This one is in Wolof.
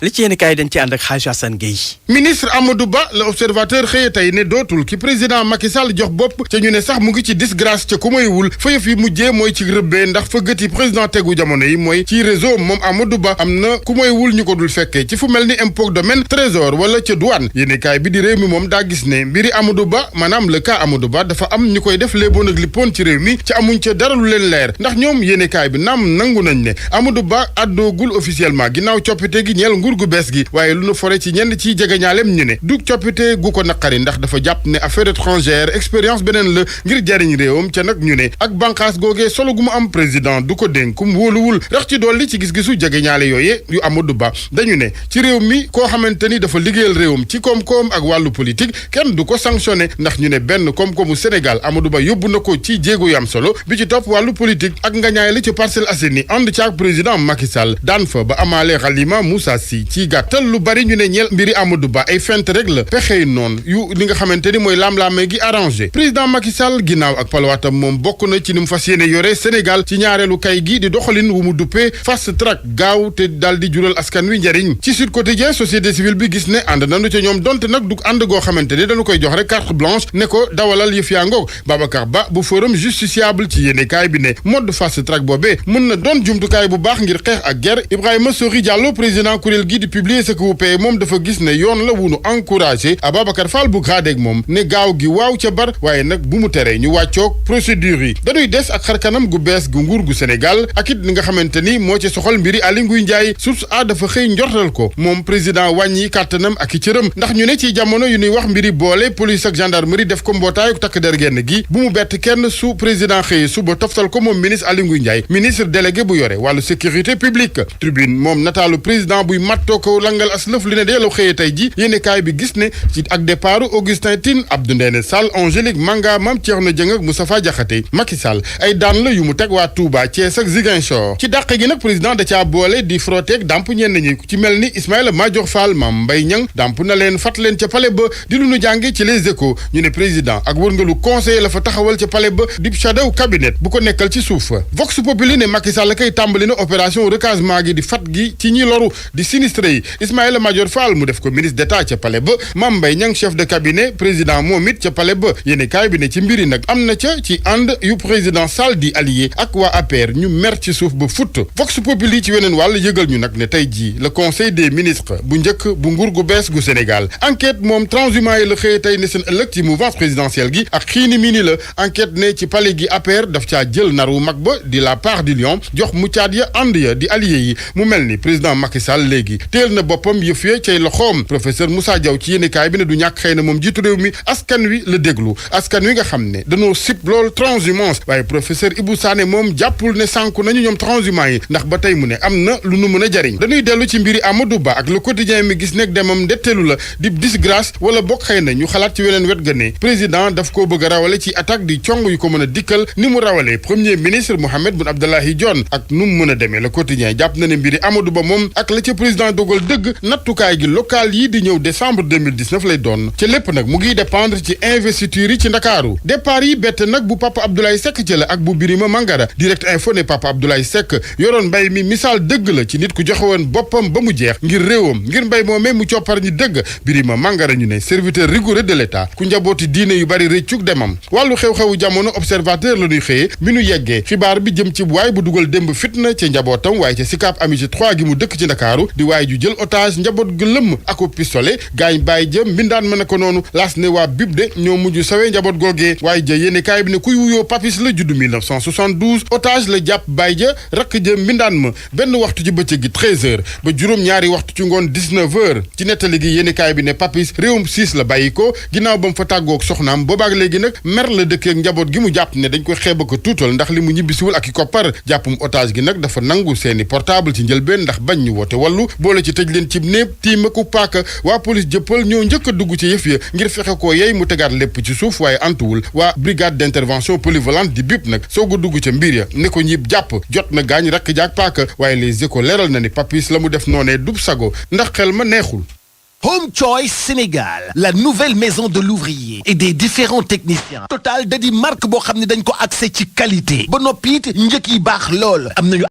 li ci yéen kaay dañ ci ànd ak Hadj Assane Gueye. ministre Amadou Ba le observateur xëye tey ne dootul ki président Macky Sall jox bopp ca ñu ne sax mu ngi ci disgrâce ca ku moywul fa yëf yi mujjee mooy ci rëbbee ndax fa gët yi président tegu jamono yi mooy ci réseau moom Amadou Ba am na ku moywul ñu ko dul fekkee ci fu mel ni impôt domaine trésor wala ca douane yéen kaay bi di réew mi moom daa gis ne mbiri Amadou Ba maanaam le cas Amadou Ba dafa am ñu koy def léeboon ak lippoon ci réew mi ci amuñ ca dara lu leen leer ndax ñoom yéen kaay bi naam nangu nañ ne Amadou Ba àddoogul officiellement ginnaaw coppite gi ñeel nguur gu bees gi waaye lu nu fore ci ñenn ci jegeñaaleem ñu ne du coppite gu ko naqari ndax dafa jàpp ne affaire étrangère expérience beneen la ngir jariñ réewam ca nag ñu ne ak bànqaas googee solo gu mu am président du ko dénkum wóoluwul rax ci dolli ci gis-gisu jegeñaale yooye yu Amadou Ba dañu ne ci réew mi koo xamante ni dafa liggéeyal réewam ci koom-koom ak wàllu politique kenn du ko sanctionné ndax ñu ne benn koom-koomu Sénégal Amadou Ba yóbbu na ko ci jéego yu am solo bi ci topp wàllu politique ak ngañaay li ci Parcelles Assainies ànd ci ak président Macky Sall daan fa ba amaale Halima Moussa Sy ci gàttal lu bari ñu ne ñeel mbiri Amadou Ba ay fent rek la pexey noonu yu li nga xamante ni mooy laam-laamee gi arrangé président Macky Sall ginnaaw ak palwaatam moom bokk na ci ni mu fas yéene yore Sénégal ci ñaareelu kay gi di doxalin wu mu duppee fast track gaaw te daal di jural askan wi njariñ ci Sud Quotidien société civile bi gis ne ànd nañu ca ñoom donte nag du ànd goo xamante ni dañu koy jox rek carte blanche ne ko dawalal yëf yaa ngoog Babacar Ba bu forum justiciable ci yéene kaay bi ne mode fast track boobee mën na doon jumtukaay bu baax ngir xeex ak guerre Ibrahima Sori Diallo président kuréel gi di publier ce que vous payez moom dafa gis ne yoon la wunu encouragé Ababacar Fall bu gaadeeg moom ne gaaw gi waaw ca bar waaye nag bu mu teree ñu wàccoog procédure yi dañuy des ak xarkanam gu bees gu nguur gu Sénégal ak it li nga xamante ni moo ci soxal mbiri Aly Ngouille Ndiaye source a dafa xëy njortal ko moom président wàññi kàttanam ak i cëram ndax ñu ne ci jamono yu ñuy wax mbiri boole police ak gendarmerie def ko mbootaayu takk der genn gi bu mu bett kenn su président xëyee suba toftal ko moom ministre Aly Ngouille Ndiaye ministre délégué bu yore wàllu sécurité publique tribune moom nataalu président buy mattoo ko langal as lëf li ne dee la xëyee tey ji yéene kaay bi gis ne ci ak départ Augustin Tine Abdou Ndéné Sall Angélique Manga Mame Thierno Dieng ak Moustapha Diakhaté Macky Sall ay daan la yu mu teg waa Touba Thiès ak Ziguinchor ci dàq gi nag président da caa boole di frotteeg damp ñenn ñi ci mel ni Ismaïla Madior Fall Mame Mbaye Niang damp na leen fat leen ca palais ba di lu nu jànge ci les échos ñu ne président ak wërngalu conseiller la fa taxawal ca palais ba di shadow cabinet bu ko nekkal ci suuf Vox Populi ne Macky Sall kay tàmbali na opération recasement gi di fat gi ci ñi loru di sinistre yi Ismaïla Madior Fall mu def ko ministre d'état ca palais ba Mame Mbaye Niang chef de cabinet président moom it ca palais ba yéene kaay bi ne ci mbiri nag am na ca ci ànd yu président Sall di allié ak waa APR ñu mer ci suuf ba futt Vox Populi ci weneen wàll yëgal ñu nag ne tey jii le conseil des ministres bu njëkk bu nguur gu bees gu Sénégal enquête moom transhumant yi la xëye tey ne seen ëllëg ci mouvance présidentielle gi ak xiini mii la enquête ne ci palais gi APR daf caa jël nar wu mag ba di la part du lion jox muccaat ya ànd ya di allié yi mu mel ni président Macky Sall léegi teel na boppam yëf ya cay loxoom professeur Moussa Diaw ci yéenekaay bi ne du ñàkk xëy na moom jiitu réew mi askan wi la déglu askan wi nga xam ne dañoo sip lool transhumance waaye professeur Ibou Sané moom jàppul ne sànku nañu ñoom transhumant yi ndax ba tey mu ne am na lu nu mën a jariñ dañuy dellu ci mbiri Amadou Ba ak le quotidien mi gis nekk demam ndetteelu la di disgrâce wala bokk xëy na ñu xalaat ci weneen wet ga ne président daf koo bëgg a rawale ci attaque di cong yu ko mën a dikkal ni mu rawalee premier ministre Mohamed Boun Abdallah Dionne ak nu mu mën a demee le quotidien jàpp na ne mbiri Amadou Ba moom ak la ca président dogal dëgg nattukaay gi local yi di ñëw décembre 2019 lay doon ca lépp nag mu ngi dépendre ci investiture yi ci Ndakaaru départ yi bett nag bu Papa Abdoulaye Seck ci la ak bu Birima Mangara direct info ne Papa Abdoulaye Seck yoroon mbay mi misaal dëgg la ci nit ku joxe woon boppam ba mu jeex ngir réewam ngir mbay moomee mu coppar ñi dëgg Birima Mangara ñu ne serviteur rigoureux de l'État ku njabooti diine yu bari réccug demam wàllu xew-xewu jamono observateur la ñuy xëyee bi nu yeggee xibaar bi jëm ci waay bu dugal démb fitna ca njabootam waaye ca Sicap Amitié 3 gi mu dëkk ci Ndakaaru di waay ju jël otage njaboot gu lëmm ako pistolet gaañ bàyyi jëm mbindaan mën na ko noonu laas ne waa bib de ñoo mujj sawee njaboot googee waaye ja yéene kaay bi ne kuy wuyoo papis la juddu 1972 otage la jàpp bàyyi ja rakk ja mbindaan ma benn waxtu ci bëccëg gi 13h ba juróom-ñaari waxtu ci ngoon 19h ci nettali gi yéene kaay bi ne papis réewum siis la bàyyi ko ginnaaw ba mu fa tàggoog soxnaam boobaak léegi nag mer la dëkkeek njaboot gi mu jàpp ne dañ koy xeeba ko tuutal ndax li mu ñibbisiwul ak i koppar jàppum otage gi nag dafa nangu seeni portable ci njëlbeen ndax bañ ñu woote wallu boole ci tëj leen cib néeb tiima ku paaka waa police jëppal ñoo njëkk a dugg ci yëf ya ngir fexe koo yey mu tegaat lépp ci suuf waaye antuwul waa brigade d'intervention polyvalente di bip nag soog a dugg ca mbir ya ne ko ñib jàpp jot na gaañ rakk jaak paaka waaye les échos leeral na ni papis la mu def noonee dub sago ndax xel ma neexul. Home Choice Sénégal, la nouvelle maison de l'ouvrier et des différents techniciens. Total da di marque boo xam ne dañ ko accès ci qualité ba noppi it njëkk yi baax lool am nañu